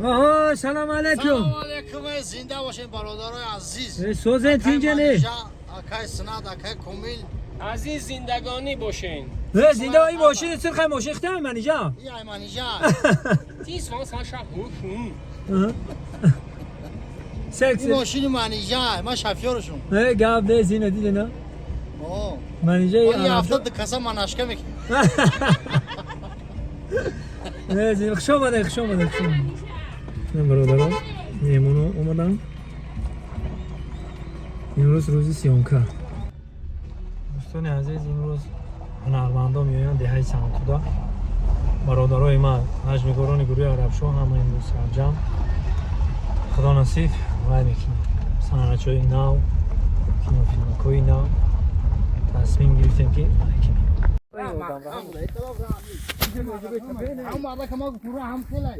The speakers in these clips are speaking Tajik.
Оҳо, салом алейкум. Салом алейкум, зинда бошед, бародарои азиз. Созен, тинҷане? Акай Синат, акай Комил. Азиз, зиндагонӣ бошен. Зинда ин мошини сурхай, мошин хитам манижа. И ай манижа. Тис ван сан ша ху. Секс. Ин мошини манижа, ман шофёршум. Гап не, зина дидена. О. Манижа. Ин ҳафта ду каса манашка мекунем. Не, зина, хуш омадед, хуш омадед, хуш омадед. Бародарон, меҳмоно омаданд. Имрӯз рӯзи съёмка. Дӯстони азиз, имрӯз ҳунармандон меоянд деҳаи Сангтуда. Бародарои ман, ҳаҷмигорони гурӯҳи Арабшоҳ, ҳама имрӯз сарҷамъ. Худо насиб, вай мекунем. Санъатчиҳои нав, кинофилмакҳои нав тасмим гирифтем, ки вай кунем. Ҳам мардака ма гуфтум, ҳам хелай.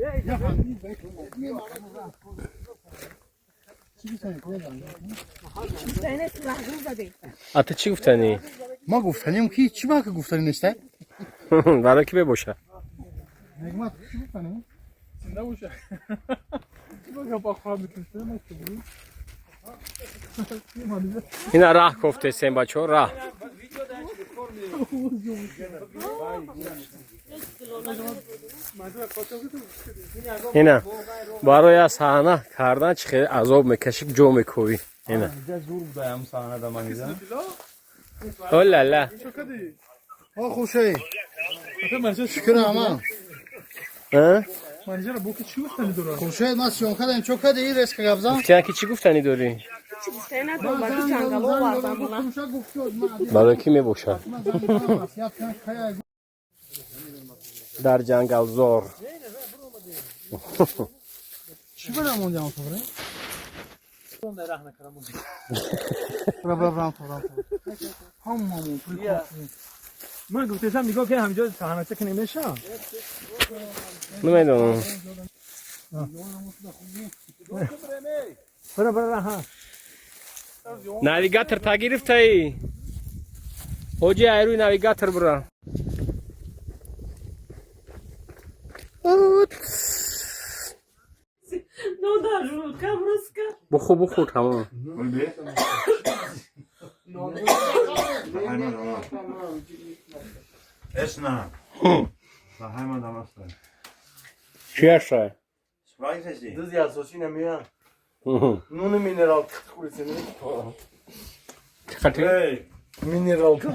А ту чӣ гуфтанӣ? Ма гуфтанем, ки чӣ ба гуфтанӣ нестай? Барои ки бебоша. Нигмат, чӣ гуфтанӣ? Зинда боша. Чӣ ба гапа хоҳам мекунем? Ина раҳ кофтесем, бачаҳо, раҳ. Ина барои аз саҳна кардан чӣ хеле азоб мекашӣ, ҷо мекӯвӣ. Ина. Олала. О, хушай. Шукр ама. А? Манижара бо ки чӣ гуфтанӣ дорад? Хуршед, ман съёмка дорем, чо кади ин резка гап зан? Гуфтиян, ки чӣ гуфтанӣ дорӣ? Барои ки мебошад? Дар ҷангалзор. Чӣ барам онҷа ам тобре? Бра бра бра бра. Ҳаммамон прикол. Ман гуфтесам, нигоҳ ки ҳамҷо саҳнача ки намеша. Намедонам. Бара бара ҳа. Навигатор та гирифтаӣ? Ҳоҷи, айрӯи навигатор бура. Ну да, жутко просто. Бухур, бухур, тамом. Esna. Heimat. Чӣ аша? Дыз ясоси намеян. Нуни минерал хӯрисен. Hey. Минералка.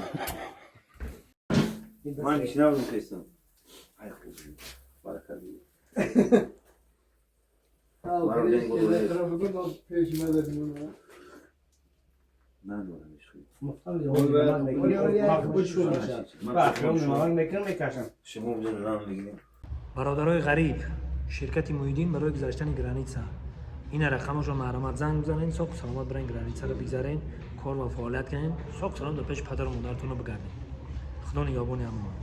Man kişi kesin. Ay kızım. Baraka değil. Бародарои ғариб, ширкати Муҳиддин барои гузаштани граница. Ина рақамашро, марҳамат, занг бизанед, соқу саломат бирен, границаро бигзарен, кор ва фаъолият кунен, соқу саломат ба пеши падару модаратонро бигарден. Худо нигаҳбони ҳамаон.